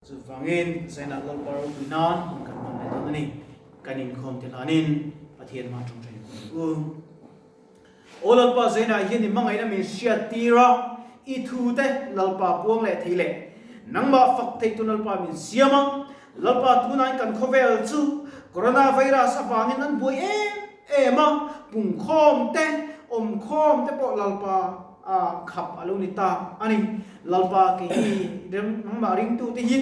Chuvangin Zainah Lalpa ropui nan hun kan hman leh dawn a ni. Kan inkhawm te hlanin Pathian mah tawngtai ang u. Aw Lalpa Zainah hian i hmangaihna min hriat tir a, i thu te Lalpa puang leh thei leh nangmah fak thei tu Lalpa min siam a. Lalpa tunain kan khawvel chu Coronavirus avangin an buai em em a, pungkhawm te, awmkhawm te pawh Lalpa a khap a lo ni ta a ni. Lalpa kei hi nangmah ringtute hi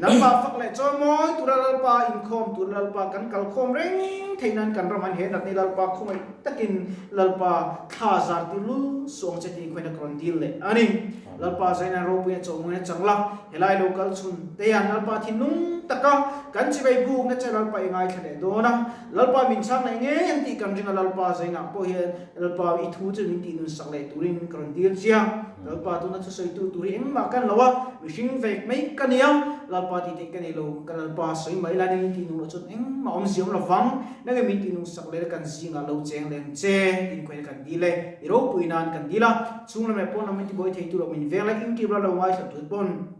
nangmah fak leh chawimawi tura Lalpa inkhawm tura Lalpa kan kalkhawm reng theih nan kan ram an he natni Lalpa khawngaih takin Lalpa thla zar tir lul suang che tih khawiin a ka rawn dil leh a ni. Lalpa zaina ropuia chawhmawina chang la, helai lo kal chhun teian Lalpa thinlung taka kan chivei bukna che Lalpa i ngaithla leh dawn a, Lalpa min chhang leh ngei ang tih kan ring a Lalpa zainah pawh hian Lalpa i thu chu min tih nun sak leh turin ka rawn dil chia. Lalpa tuna thusawitu tur hi engmah kan lo a, mihring vek mai ka nia, Lalpa tih theih ka nei lo, ka Lalpa sawi mai la ning tih nung loh chuan engmah awmzia awm lo vang, nenge min tih nung sak leh kan zingah lo cheng leng che tin khawiin kan dil e, i ropui nan kan dil a, chhung lam leh pawn lam min tibuai thei tur lo min veng la YouTube la lo ngaithla tut pawn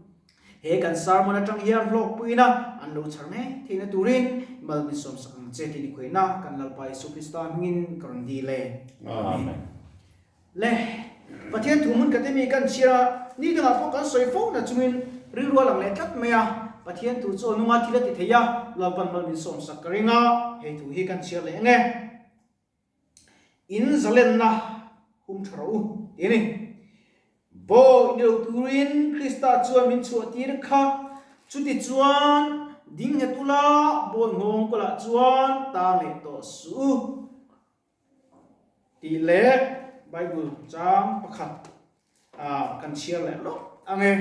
he kan sermon atang hian hlawkpuina an lo chhar ngei theihna turin mal min sawm sak ang che tih ni khawiina kan Lalpa Isu Krista hmingin ka rawn dil e. Amen. Le, Pathian thu hmun ka ti mi kan chhiar a, ni dangah pawh kan sawi fo na chungin rilru a lang leh tlat mai a, Pathian thu chu a nunga thil a ti thei a, Lalpan mal min sawmsak ka ring a, hei thu hi kan chhiar leh eng e? In zalenna hum tha rawh u, ti a ni. Bawi ni lo turin Krista chuan min chhuah tir kha, chuti chuan ding nghet ula bawi nghawng kawlah chuan tang leh tawh suh u. Tih leh Bible chang pakhat ah kan chhiar leh lawk ang e.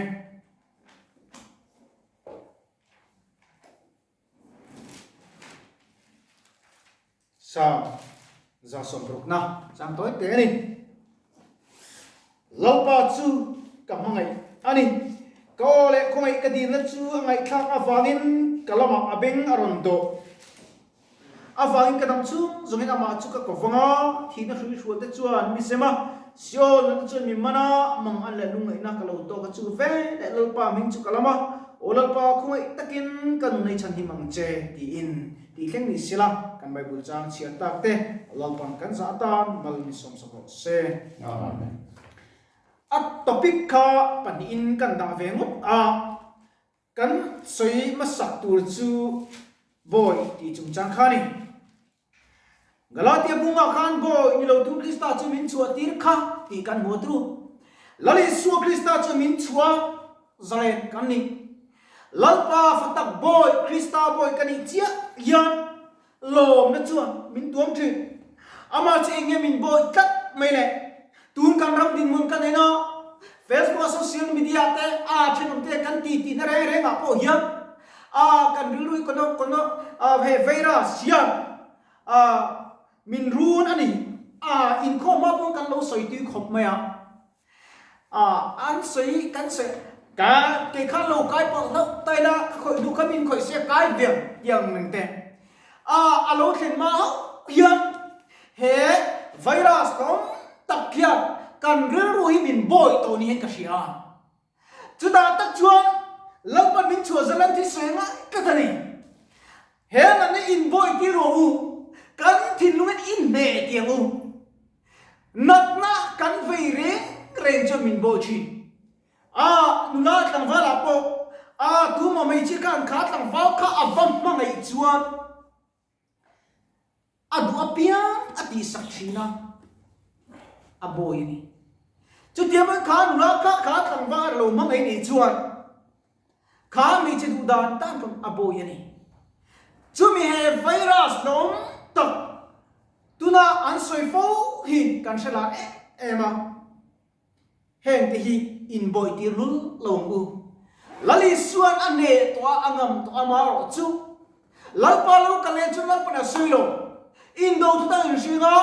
Psalm 160 chang tawi te a ni. Lalpa chu ka hmangaih a ni. Ka aw leh khawngaih ka dilna chu a ngaihthlak avangin ka lamah a beng a rawn dawh. Avangin ka dam chung zawngin amah chu ka kawvang a, thihna hrui hrual te chuan mi zem a, Sion nute chuan mi man a, mang an leh lungngaihna ka lo tawk a chu ve leh Lalpa hming chu ka lam a, Aw Lalpa khawngaih takin ka nun ei chhan him ang che tiin tih thleng ni sela kan Bible chang chhiar tak te Lalpa'n kan zah atan mal min sawmsak rawh se. Amen. A topic kha pahnihin kan dah ve ngawt a. Kan sawi hmasak tur chu Bawi tih chungchang kha a ni. Galatia bungah khan Bawi ni lo tur Krista chu min chhuah tir kha tih kan hmu a tru. Lal Isua Krista chu min chhuah zalen kan ni. Lalpa fatak Bawi Krista Bawi ka nih chiah hian lawmna chuan min tuam thin. Amah chu eng nge min bawi tlat mai le? Tun kan ram dinhmun kan en a, Facebook a social media te a thenawm te kan ti tihna reng reng ah pawh hian a kan rilru hi kono kono he virus hian a min run a ni. A inkhawm hma pawh kan lo sawi tui khawp mai a. A an sawi kan sawi ka kei khan lo kai pawh hlauh ta ila ka khawih duh kha min khawih se kai viang tiang reng te a a lo thlen hma hauh hian he virus tlawm tak hian kan rilru hi min bawi tawh ni hian ka hria a chutah tak chuan Lalpan min chhuah zal an thi sawi ngai tlat a ni he natna inbawi tir rawh u kan thinlungin inhneh tiang u. Natna kan vei reng reng chuan min bawi thin. A nula tlangval ah pawh a tuma hmeichhia khan kha tlangval kha a va hmangaih chuan a duh apiang a tihsak thin a, a bawi a ni. Chutiang pawn kha nula kha kha tlangval a lo hmangaih nih chuan kha hmeichhe duh dan tan khan a bawi a ni. Chumi he virus la awm tak Tuna an sawi fo hi kan hre lar em em a, heng te hi inbawih tir lul lo ang u. Lal Isuan a hneh tawh a, a ngam tawh a marawh chu Lalpa lo kal leh chuan Lalpan a sawi lo. Indo thu dang inhring a,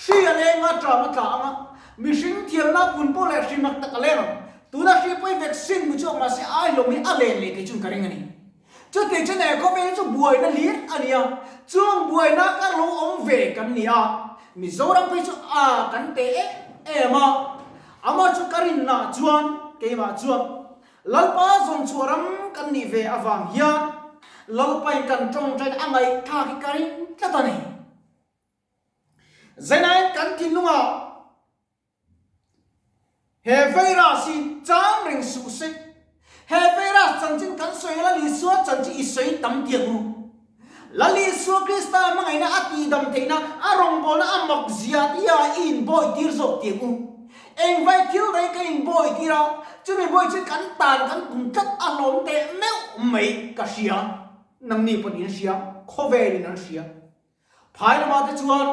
hri a leng a, ṭam a tla ang a, mihring thiamna pun pawh leh hri mak tak a leng ang. Tuna hri pawi vaccine mu chhuak mahse ai hlawm hi a len leh thei chuan ka ring a ni. Chuti chu ne khawvel chu buaina hlir a ni a, chung buaina kar lo awm ve kan ni a, Mizoram phei chu a kan teh em em a, amah chu ka rinna chuan keimah chuan Lalpa zawn chhuah ram kan nih ve avang hian Lalpain kan tawngtaina a ngaihthlak hi ka ring tlat a ni. Zainain kan thinlungah he virus hi chang reng suh se. He virus chanchin kan sawi Lal Isua chanchin i sawi tam tiang u. Lal Isua Krista hmangaihna a tihdam theihna, a rawngbawlna a mak zia tia i inbawi tir zawk tiang u. Engvai thil rei ka inbawi tir a, chumi bawi chu kan tan kan tum tlat a hlawm teh meuh mai ka hria. Nangni pawn in hria, khawvelin an hria. Phai lamah te chuan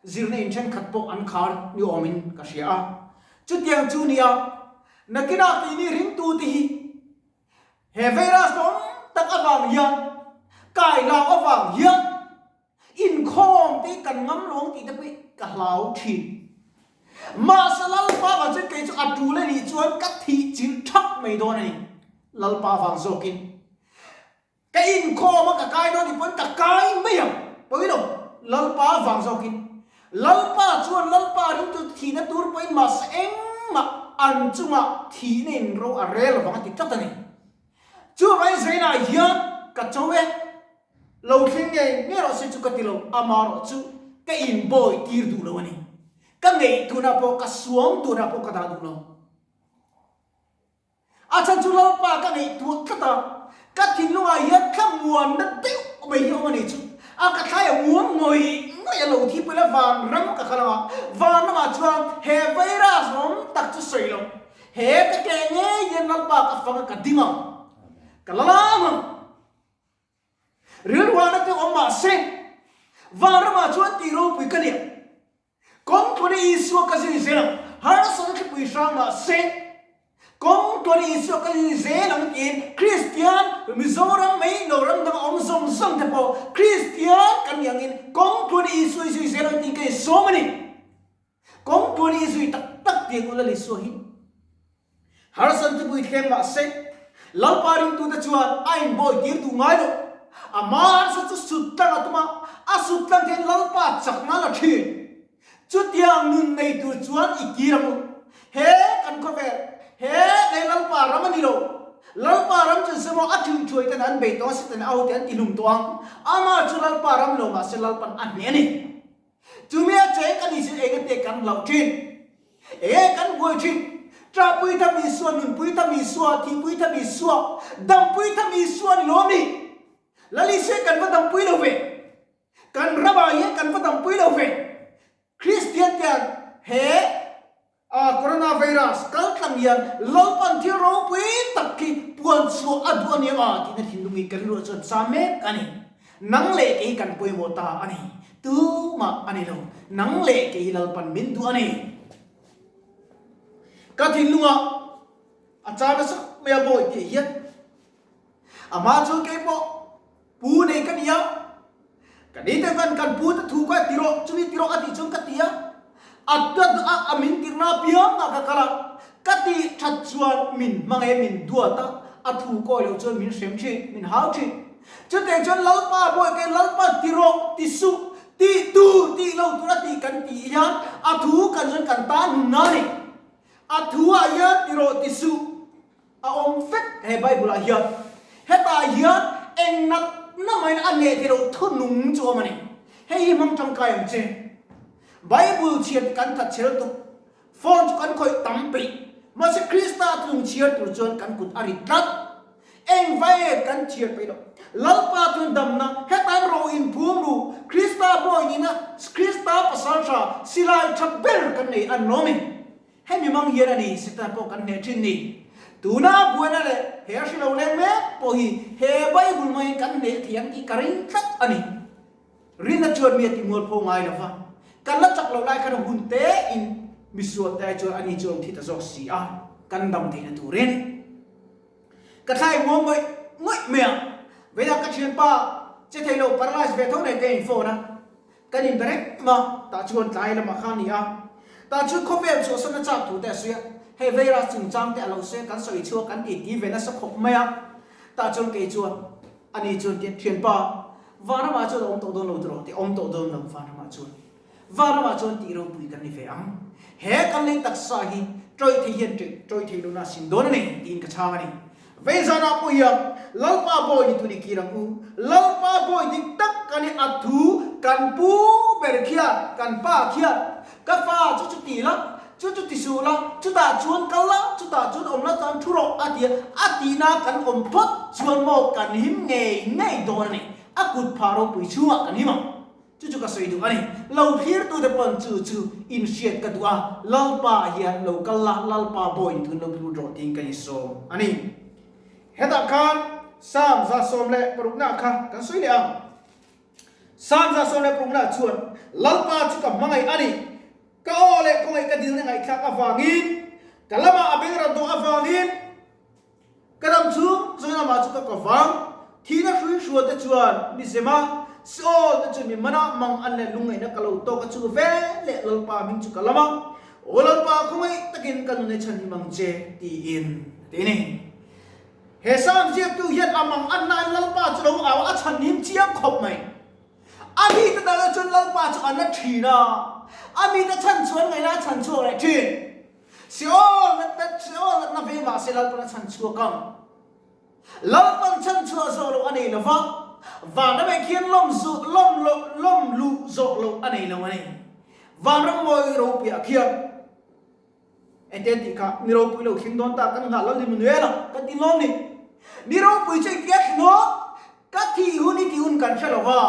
zirna in thenkhat pawh an khar ni awmin ka hria a. Chutiang chu nia, nakinah keini ringtute hi he virus awm tak avang hian, kai hlau avang hian inkhawm te hi kan ngam lo ang tih te pawh hi ka hlau thin. Mahse Lalpa vang chuan kei chu a tul a nih chuan ka thih chilh thak mai dawn a ni, Lalpa vang zawkin. Ka inkhawm a ka kai dawn tih pawn ka kai mai ang, pawi lo, Lalpa vang zawkin. Lalpa chuan Lalpa ringtu thihna tur pawhin mahse engmah an chungah thihna in ro a rel vang a ti tlat a ni. Chuvangin Zainah hian ka cho e, lo thleng ngei ngei rawh se chu ka ti lo, amaherawh chu ka inbawi tir duh lo a ni. Ka ngeih tunah pawh ka suam tunah pawh ka dah duh lo. A chhan chu Lalpa ka ngaihtuah tlat a, ka thinlungah hian thlamuanna deuh mai hi a awm a ni chu. A ka thlai a muang ngawih ngawih a lo thi pawhin a vanram ka kal ang a, vanramah chuan he virus awm tak chu sawi lo, he ka ke ngei hian Lalpa ka fang a ka ding ang, ka la lam ang. Rilruahna te awm mah se, vanramah chuan tih ropui ka nia. Kawng tluan i Isua ka zui zel ang, harsatna thlipui hrang mah se, kawng tluan i Isua ka zui zel ang tiin Kristian Mizoram mai lo ram danga awm zawng zawng te pawh Kristian kan nih angin kawng tluan i Isua i zui zel ang tiin ka insawm a ni. Kawng tluan i zui tak tak tiang u Lal Isua hi. Harsan chu pui thleng mah se, Lalpa ringtute chuan a inbawi tir duh ngai lo. Ama harsa chu sut tlang a tum a, a sut tlang thein Lalpa chakna la thin. Chutiang nun nei tur chuan i kir ang u. He kan khawvel, he lei Lalpa ram a ni lo. Lalpa ram chu zemaw a ṭhuih ṭhuai ten an bei tawh a, Satan a hote an tihlum tawh ang. Ama chu Lalpa ram lo mah se Lalpan a hneh a ni. Chumi a cheng kan insin engate kan hlauh thin? Enge kan buai thin? Ṭahpui tham Isua, nunpui tham Isua, thihpui tham Isua, dampui tham Isua ni lawm ni? Lal Isua kan va dampui lo ve. Kan ramah hian kan va dampui lo ve. Kristian te he Coronavirus kal tlang hian Lalpan thil ropui tak khi puan chhuah a duh a nia a tihna thinlung hi ka rilruah chuan cham mek a ni. Nang leh kei kan pawimawh ta a ni. Tumah a ni lo. Nang leh kei hi Lalpan min duh a ni. Ka thinlungah a cham nasa mai a bawi tih hian amah chuan kei pawh Pu nei ka ni a, ka ni te chuan kan pu te thu kha ti rawh, chumi ti rawh a tih chuan ka ti a, a a a min tirhna apiang ah ka kal a, ka tih that chuan min hmangaih a min duat a, a thu kawi loh chuan min hrem thin, min hau thin. Chuteh chuan Lalpa bawi kei Lalpa ti rawh, ti suh, tih tur, tih lo tur a tih kan tih hian a thu kan chuan kan tan hun a ni. A thu ah hian ti rawh, ti suh. A awm vek he Bible ah hian. Hetah hian eng natna maiin a neh theih loh thunung chu awm a ni. Hei hi hmang tangkai ang che. Bible chhiar te kan that chher tuk. Phone chu kan khawih tam peih. Mahse Krista thunung chhiar tur chuan kan kut a rit tlat. Eng vai kan chhiar peih loh. Lalpa chuan damna hetan ro in phum ru. Krista bawi nihna Krista pasal tha silai tha ber kan nei an lawm e. Hemi mang hian a ni Satan pawh kan hneh thin ni. Tuna a buaina leh he a hre lo leng mek pawh hi he Bible maiin kan hneh thei ang tih ka ring tlat a ni. Rinna chuan mi a ti mual pho ngai lo va, kan la chak loh lai khan a hun te in misual te ai chuan ani chu a awm thi ta zawk si a, kan dam theihna turin. Ka thlai muang ngawih ngawih mai a, veiah ka thianpa che thei lo paralyze ve tho nen ka in phone a, Kan in berek ma, tah chuan tlai lamah khan a ni a. Tah chuan khawvel chhuahsan a chak thu te a sawi a, hei virus chungchang te a lo sawi a, kan sawi chhuak kan titi ve nasa khawp mai a. Tah chuan kei chuan ani chuan tian thianpa, vanramah chuan a awm tawh dawn lo tiraw? Tih a awm tawh dawn lo vanramah chuan. Vanramah chuan tih ropui kan ni ve ang. He kan lei taksa hi tawih thei hian tawih thei lohna a sin dawn a ni tiin ka chhang a ni. Vei zanah pawh hian Lalpa bawi ni tun i kir ang u. Lalpa bawi dik tak kan i a thu kan pu ber khian, kan pa khian, Ka fa chu chu ti la, chu chu ti suh la, chutah chuan kal la, chutah chuan awm la chuan thu rawh a ti a, a tihna kan awm phawt chuan maw kan him ngei ngei dawn a ni. A kut phah ropui chhungah kan him ang. Chu chu ka sawi duh a ni. Lo thlirtute pawn chu chu inhriat ka duh a, Lalpa hian lo kal la, Lalpa bawiin tun lo lut rawh tiin ka insawm a ni. Hetah khan Psalm 116 kha kan sawi leh ang. Psalm 116 chuan, Lalpa chu ka hmangaih a ni, ka aw leh khawngaih ka dilna ngaihthlak avangin, ka lamah a bengrat dawh avangin, Ka dam chung zawng lamah chu ka ko vang. Thihna hrui hrual te chuan mi zem a, Seol te chu mi man a, mang an leh lungngaihna ka lo tawk a chu ve leh Lalpa hming chu ka lam a, Aw Lalpa khawngaih takin ka nune chhan him ang che tiin a ti a ni. He Psalm ziaktu hian a mang an nain Lalpa chu lo au a chhan him chiang khawp mai. A mite dangah chuan Lalpa chu a na thin a, a mite chhan chuan ngaihna a chhan chhuak leh thin. Seol natna Seol natna ve mahse Lalpan a chhan chhuak ang. Lalpan chhan chhuah zawh loh a nei lo va, vanram ah khian lawm zu lawm loh lawm luh zawh loh a nei lo a ni. Vanram mawi ropuiah khian engte an tih kha mi ropui lo thleng dawn ta kan nghah Lal Immanuela kan ti lawm ni. Mi ropui chu engtia thleng aw? Ka thih hun i tih hun kan hre lo va,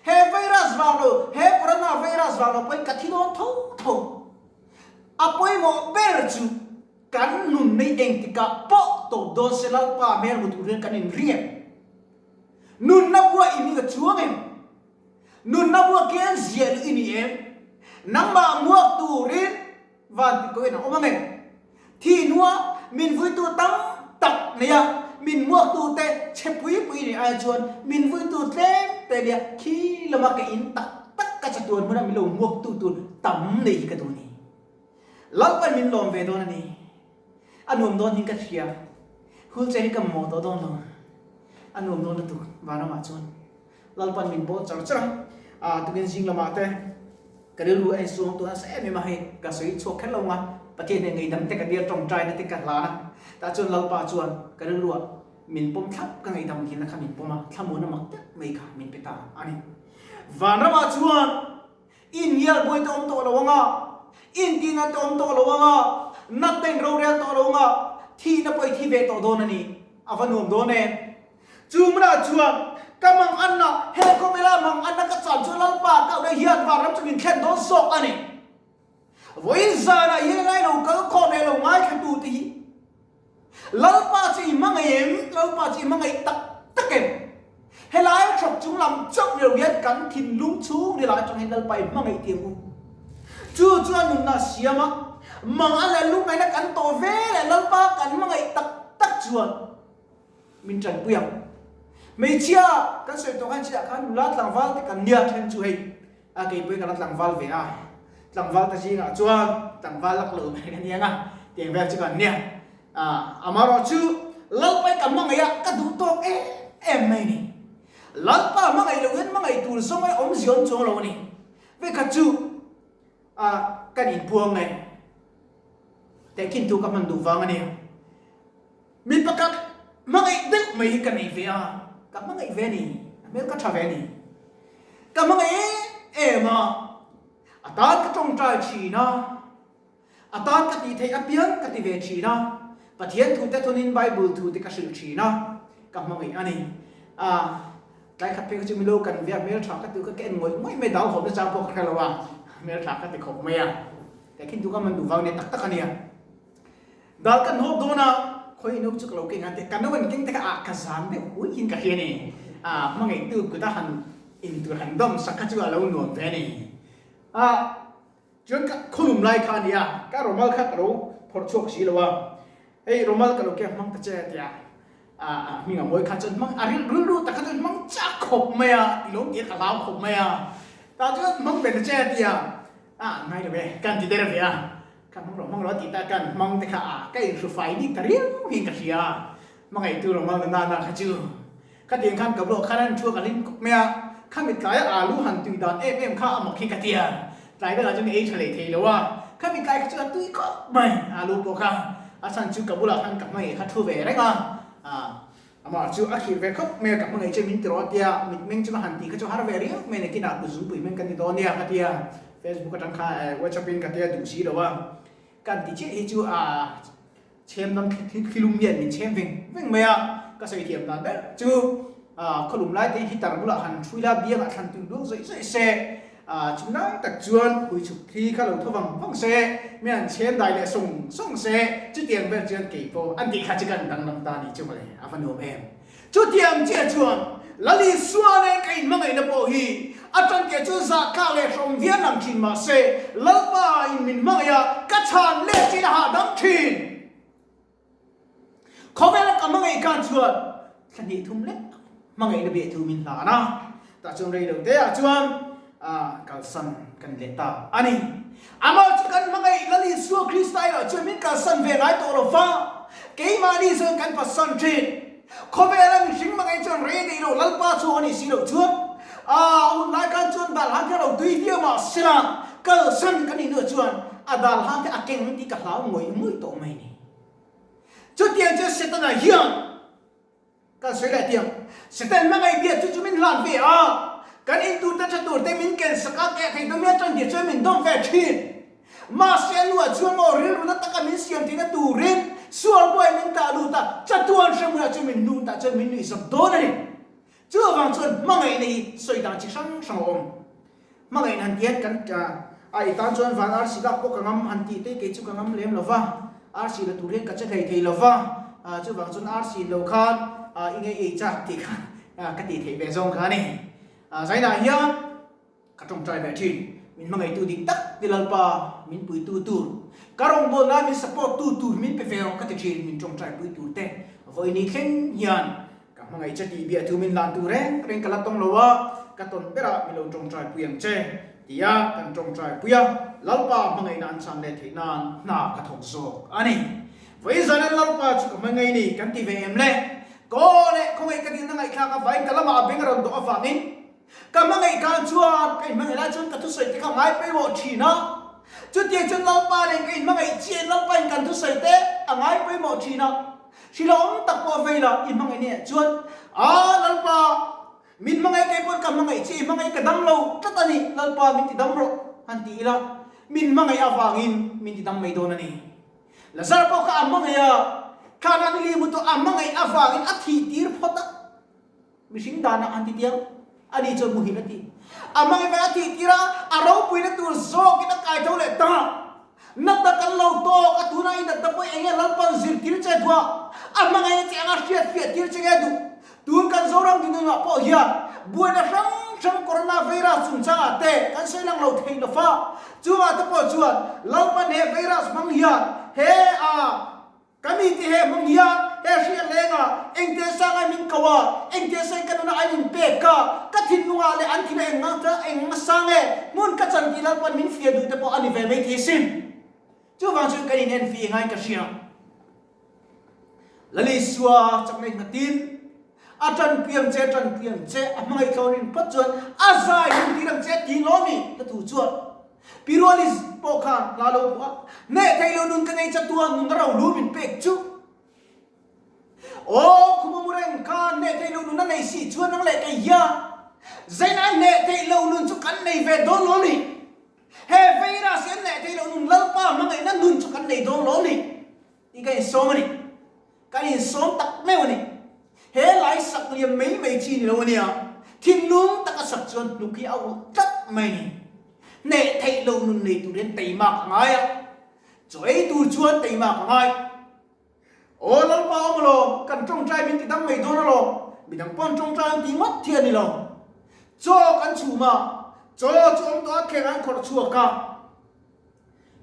he virus vang lo he corona virus vang lo pawhin ka thi dawn tho tho. A pawimawh ber chu kan nun nei engtikah pawh tawp dawn se Lalpa hmel hmu tur hian kan inring em? Nunna bua i hming a chuang em? Nunna bua kian ziah luh i ni em? Nangmah muak turin van ti koin a awm ang em? Thi hnua min vuitu tam tak nei a, min muaktute che pui pui nei ai chuan min vuitu tlem te nia khi lama ka in tak tak ka chatuan hmuna min lo muaktu tur tam nei hi ka duh a ni. Lalpan min lawm ve dawn a ni. A nuam dawn hin ka hria. Wheelchair hi ka mamawh tawh dawn lo. A nuam dawn lutuk vanramah chuan. Lalpan min bawl char char a, ah tukin zing lamah te ka rilru a insuang tun nasa em em a, hei ka sawi chhuak kher lo ang a, Pathian hian ngaihdam te ka dil tawngtaina te ka hlan a, tah chuan Lalpa chuan ka rilruah min pawm thlap ka ngaihdam dilna kha min pawm a, thlamuana mak tak mai kha min pe ta a ni. Vanramah chuan inhnial buai te awm tawh lo ang a, intina te awm tawh lo ang a, natna in rorel tawh lo ang a, thihna pawh i thi ve tawh dawn a ni, a va nuam dawn em. Chu hmunah chuan ka mang anna, he khawvela mang anna ka chan chu Lalpa ka ura hian vanram chu min thlen dawn zawk a ni. Vawiin zanah hian helai lo kal khawm leh lo ngaithla te hi Lalpa chu i hmangaih em? Lalpa chu i hmangaih tak tak em? Helai hrawk chung lam chauh ni lo hian kan thinlung chhung ril ah atang hian Lalpa i hmangaih ti ang u. Chu chuan nunna a siam a, mang a leh lungngaihna kan tawh ve leh Lalpa kan hmangaih tak tak chuan Min tanpui ang. Hmeichhia kan sawi tawh khan chiah khan nula tlangval te kan nia then chu hei a keipui ka la tlangval ve a, tlangval te zingah chuan tlangval lak lo mai ka nia nga tiang vel chu kan nia. Amaherawh chu Lalpai ka hmangaih a ka duh tawk em em mai ni. Lalpa hmangaih lo hian hmangaih tur zawng a awmzia awm chuang lo a ni. Vekhat chu kan inpuang e tehkhin tu ka hman duh vang a nia. Mi pakhat hmangaih deuh mai hi ka nei ve a, ka hmangaih ve a ni, a hmel ka tha ve a ni. Ka hmangaih em em a, a tan ka tawngtai thin a, a tan ka tih theih apiang ka ti ve thin a, Pathian thute thawnin Bible thute ka hrilh thin a, ka hmangaih a ni. A, tlai khat phei kha chu milo kan ve a, hmel tha ka ti ka en ngawih ngawih mai, dau hawpna chang pawh ka hre lo a, hmel tha ka ti khawp mai a, tehkhin tu ka man duh vang nia tak tak a nia. Dal kan hawp dawn a, khawi no chu ka lo keng a tih ka no an keng te kha ah ka zam deuh hui hian ka hria a ni. Ah hmangaihtu kut a han in tur han dawm sak kha chu a lo nuam ve a ni. Ah chuan ka khawlum lai kha a ni a, ka rawmal kha ka lo phawrh chhuak si lo a, hei rawmal ka lo keng hmang ta che a ti a, ah hming a mawi kha chuan hmang a rilru tak kha chuan hmang chak khawp mai a, ti lo tih ka hlau khawp mai a, tah chuan hmang ve ta che a ti a, ah ngai lo e kan ti der ve a. Ka hmang rawh hmang rawh tih ta kan hmang te kha a ka inhru fai bik ta riau hian ka hria. Hmangaihtu rawmal na nana kha chu khatiang khan ka bulah khan an thu a ka hlim kawp mai a, khami tlaia alu han tui dan em em kha a mak hi ka ti a, tlai dangah chuan ka ei tha leh thei lo a, khami tlai kha chu a tui khawp mai alu pawh kha a chhan chu ka bulah khan ka hmangaih kha thu ve reng a. Amah chu a khirh ve khawp mai a, ka hmangaih che min ti rawh a tia, mitmeng chu ka han tih kha chu har ve riau mai a ni, kinah kut zungpui hming kan ti dawn nia ka tia, Facebook atang kha WhatsApp in ka tia duh si lo a, kan ti chiah hi chu a chhem dam thilum hian min chhem veng veng mai a, ka sawi thiam dan ber chu khawlum lai te heater bulah han ṭhui la, biangah thlan tui luang zawih zawih se, Chu lai tak chuan hui chhuk thli kha lo tho vang vang se, mi an chhen dai leh sawng sawng se, chutiang vel chuan kei pawh an tih kha chu kan danglam ta ni chu mawle, a va nuam em. Chutiang chiah chuan Lali Suane ka inhmangaihna pawh hi a tangke chu zahthlak leh hrawm vial lang thin mah se, Lalpa in min hmangaih a, ka chhan leh chin a hahdam thin. Khawvela ka hmangaih khan chuan thla hnih thum lek hmangaihna beh thu min hlan a, tah chuan rei lo te ah chuan kalsan kan leh ta a ni. Amah chu kan hmangaih Lal Isua Krista erawh chuan min kalsan ve ngai tawh lo va, keimahni chuan kan phatsan thin. Khawvela mihring hmangaih chuan rei daih lo Lalpa chhuak a nih si loh chuan a hun lai khan chuan dal han kher lo tui viau mah sela kalsan kan nih hnuah chuan a dal han te a keng tih ka hlau ngawih ngawih tawh mai ni. Chutiang chuan Setana hian kan sawi leh tiang, Setan hmangaih biak chu chu min hlan ve a, kan in tur te tha tur te min ken sak a, keh thei dawm hian tan tir chuan min dawm ve thin. Mahse a nuah chuan maw rilru na taka min siam theihna turin sual buai min tah lut a, chatuan hremhmunah chuan min hnung tah chuan min nuih zap dawn a ni. Chuvang chuan hmangaihna hi sawi dan chi hrang hrang a awm. Hmangaihna han tian kan a i tan chuan van arsi lak pawh ka ngam han tih te kei chu ka ngam lem lo va, arsi la tur hian ka che hlei thei lo va, chuvang chuan arsi lo khan i ngei ei chak tih kha ka tih theih ve zawng kha a ni. Zainah hian ka tawngtai ve thin, min hmangaihtu dik tak ti Lalpa min puitu tur, ka rawngbawlna lai min support tu tur min pe ve rawh ka ti thin, min tawngtai pui tur te vawiin ni thleng hian Ka hmangaih che tih biah thu min lan tu reng reng ka la tawng lo a, ka tawn berah min lo tawngtai pui ang che, tia kan tawngtai pui a, Lalpa hmangaihna an chhan leh theih nan hna ka thawk zawk a ni. Vawizanin Lalpa chu ka hmangaih ni kan ti ve em le? Ka aw leh khawngaih ka dilna ngaihthlak avangin ka lamah a beng a rawn dawh avangin ka hmangaih khan chuan ka inhmangaih lai chuan ka thusawi te kha ngai pawimawh thin a, chutiang chuan Lalpa nen ka inhmangaih chiahin Lalpain kan thusawi te a ngai pawimawh thin a. Hrilhawm tak pawh vei la, i hmangaih nia chuan, A Lalpa, min hmangaih kei pawn ka hmangaih che, i hmangaih ka dam lo tlat a ni, Lalpa min ti dam rawh, han ti ila, min hmangaih avangin min ti dam mai dawn a ni. Lazar pawh kha a hmangaih a, thlan a ni li mu tawh, a hmangaih avangin a thih tir phawt a. Mihring danah han ti tiang, ani chuan muhil a ti. A hmangaih a thih tir a, a ropuina tur zawkin a kai tho leh ta. Natna kan lo tawk a, tunah i natna pawh eng nge Lalpan zirtir che duh a, a hmangaihna che anga hriat fiah tir che nge duh? Tun kan Zoram dinhmunah pawh hian buaina hrang hrang Corona virus chungchangah te kan sawi lang lo thei lo fa. Chungah te pawh chuan Lalpan he virus hmang hian he a Ka mi ti he hmang hian he hriat lenga engte sang ai min ko a, engte sain ka nuna ai min pek ka, ka thinlungah leh an thil a eng eng sang e, hmun ka chan tih Lalpan min fiah duh te pawh a ni ve mai thei sin. Chuvang chuan kan in en fi engain ka hria. Lalisua chakna in nghatin a tanpui ang che, a tanpui ang che, a hmangaih thlawn in phawt chuan a zai hun tir ang che ti lawm i ka thu chuan Pi Rualis pawh khan hla lo pawh a hneh thei lo nun ka nei chatuan nun a rohlu min pek chu. Aw khuma mu reng khan hneh thei lo nun a nei si chuan nang leh kei hian zaina a hneh theih lo nun chu kan nei ve dawn lo ni. He virus hi an hneh thei lo nun Lalpa hmangaihna nun chu kan nei dawn lo ni tih ka insawm a ni. Kan insawm tak meuh a ni. He lai sak liam mai mai chi ni lo a nia. Thinlung taka sak chuan hnuk hi a ulh tlat mai a ni. Hneh theih lo nun nei tur hian teimak a ngai a. Chaw ei tur chuan teimak a ngai. Aw Lalpa awm alawm, kan tawngtai min ti dam mai dawn alawm. Midang pawn tawngtai an ti ngawt hi a ni lo. Chaw kan chhum a, chaw chu awm tawh a thleng an khawrh chhuak a.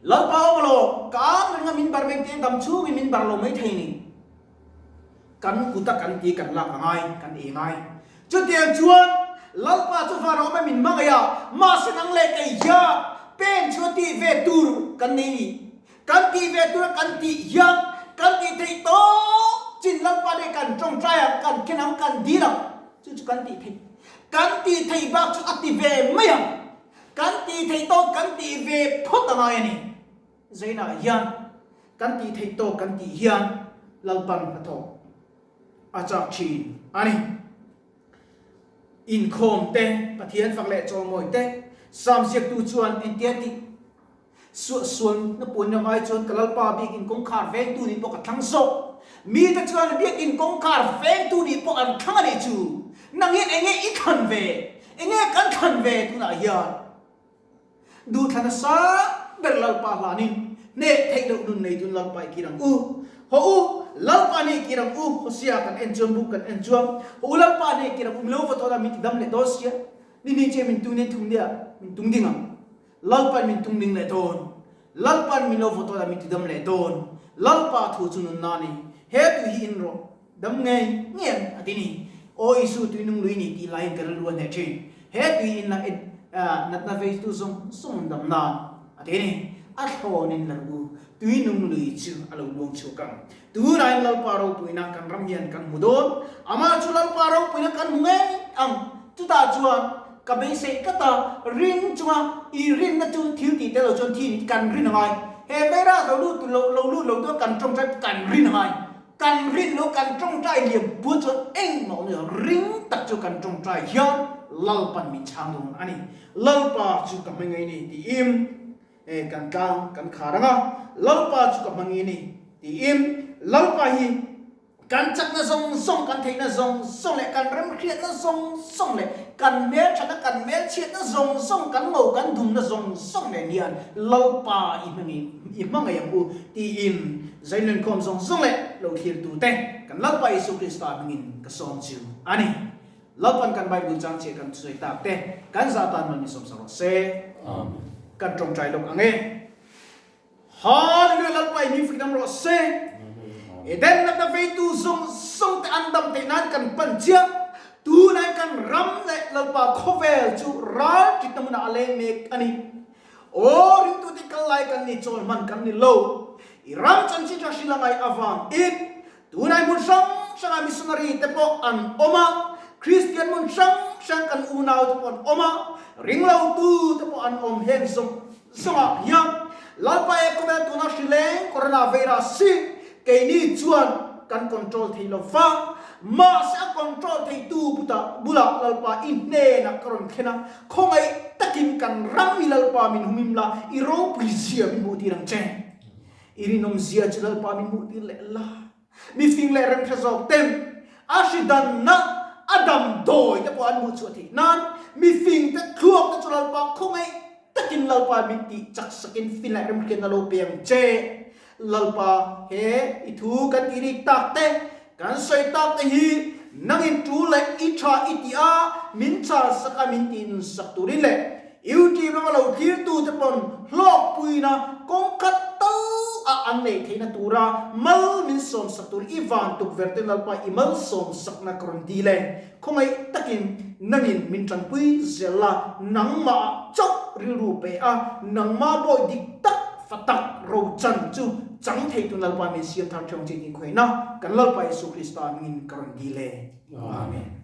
Lalpa awm lo, ka ang reng a min bar veng te dam chhungin min bar lo mai thei ni. Kan kut a kan ti kan lak a ngai, kan ei ngai. Chutiang chuan Lalpa chu van a awm a min hmangaih a, mahse nang leh kei hian pen chu a tih ve tur kan nei ni. Kan tih ve tur a kan tih hian kan tih theih tawp chin Lalpa nen kan tawngtai ang, kan khen ang, kan dil ang. Chu chu kan tih theih. Kan tih theih bak chu a ti ve mai ang. Kan tih theih tawk kan tih ve phawt a ngai a ni. Zainah hian kan tih theih tawk kan tih hian Lalpan hnathawk. a chak thin a ni. Inkhawm te, Pathian fak leh chawimawi te, Sam ziaktu chuan engtia tih suahsual na puan na ngai chuan ka Lalpa biakinn kawngkhar vengtu nih pawh ka thlang zawk. Mite chuan biakinn kawngkhar vengtu nih pawh an thlang a nih chu. Nang hian enge i thlan ve? Enge kan thlan ve tunah hian? Duhthlan a sang ber Lalpa hlanin hneh theih loh nun nei tun Lalpa i kir ang u. Haw u, Lalpa hneh kir ang u, Hosea kan en chuan buk kan en chuan, Haw u Lalpa hneh kir ang u, milo va tawna min ti dam leh dawn sia, ni ni che min tung nen thum nia, min tung ding ang. Lalpa'n min tung ding leh dawn, Lalpa'n milo va tawna min ti dam leh dawn, Lalpa thu chu nunna a ni, he tui hi in rawh, dam ngei ngei ang a ti ni. Aw Isu tui nung lui ni tih laiin ka rilru a hneh thin. He tui in la natna veitu zawng zawng dam nan a ti ni. A thlawnin la ru tui nung lui chu a lo luang chhuak ang. Tunain Lalpa ropuina kan ram hian kan hmu dawn. Amah chu Lalpa ropuina kan hmu ngei ang. Chutah chuan ka beisei tlat a, ring chunga i rinna chu thil tih tel lo chuan thi ni kan rin a ngai. He virus lo lut lo lo lut lo chuan kan tawngtai kan rin a ngai. Kan rin lo kan tawngtai liam puan chuan engmah awm lo, ring tak chu kan tawngtai hian Lalpan min chhang dawn a ni. Lalpa chu ka hmangaih ni tiin kan tlang kan khar ang a, Lalpa chu ka hmangaih ni tiin Lalpa hi kan chakna zawng zawng, kan theihna zawng zawng leh kan remhriatna zawng zawng leh kan hmelthatna, kan hmelchhiatna zawng zawng, kan ngo kan dumna zawng zawng nen hian Lalpa i hmangaih i hmangaih ang u tiin Zainlenkhawm zawng zawng leh lo thlirtute kan Lalpa Isua Krista hmingin ka sawm chu a ni. Lalpan kan Bible chang chiah kan thusawi tak te kan zah tan mal min sawmsak rawh se. Amen. Kan tawngtai lawk ang e. Hallelujah Lalpa i hming fik dam rawh se. Eden natna veitu zawng zawng te an dam theih nan kan pan chiah. Tunah kan ram leh Lalpa khawvel chu ral ṭitna hmunah a leng mek a ni. Aw ringtute kal lai kan ni chawl hman kan ni lo. I ram chanchin tha hrilh a ngaih avang in tunai hmun hrang hrang ah missionary te pawh an awm a, Kristian hmun hrang hrang kan unau te pawh an awm a, ringlo tu te pawh an awm heng zawng zawng ah hian Lalpa e khawvel tuna hrileng corona virus hi keini chuan kan control thei lo va, mahse a control theitu buta bulah Lalpa i hnenah ka rawn thlen a, Khawngaih takin kan ram i Lalpa min humim la, i ropui zia min hmuh tir ang che. I rinawm zia chu Lalpa min hmuh tir leh la. Mifing leh remhre zawk ten a hri danna a damdawi te pawh an hmuh chhuah theih nan mifing te thluak te chu Lalpa khawngaih takin Lalpa min tih chak sakin fin leh remhriatna lo pe ang che. Lalpa, he i thu kan tih rik tak te, kan sawi tak te hi nangin tul leh i tha i tih a, min chhar sak a min tih nun sak turin leh YouTube lama lo thlirtu te pawn hlawkpuina kawng khat tal a an neih theihna tura mal min sawm sak tur i van tukverh te Lalpa i malsawm sakna ka rawn dil e. Khawngaih takin nangin min tanpui zel la, nangmah chauh rilru pe a, nangmah bawi dik tak fa tak ro chan chu chang thei tun Lalpa min siam thar theuh ang che tih khawiahna kan Lalpa Isu Krista hmingin ka rawn dil e. Amen.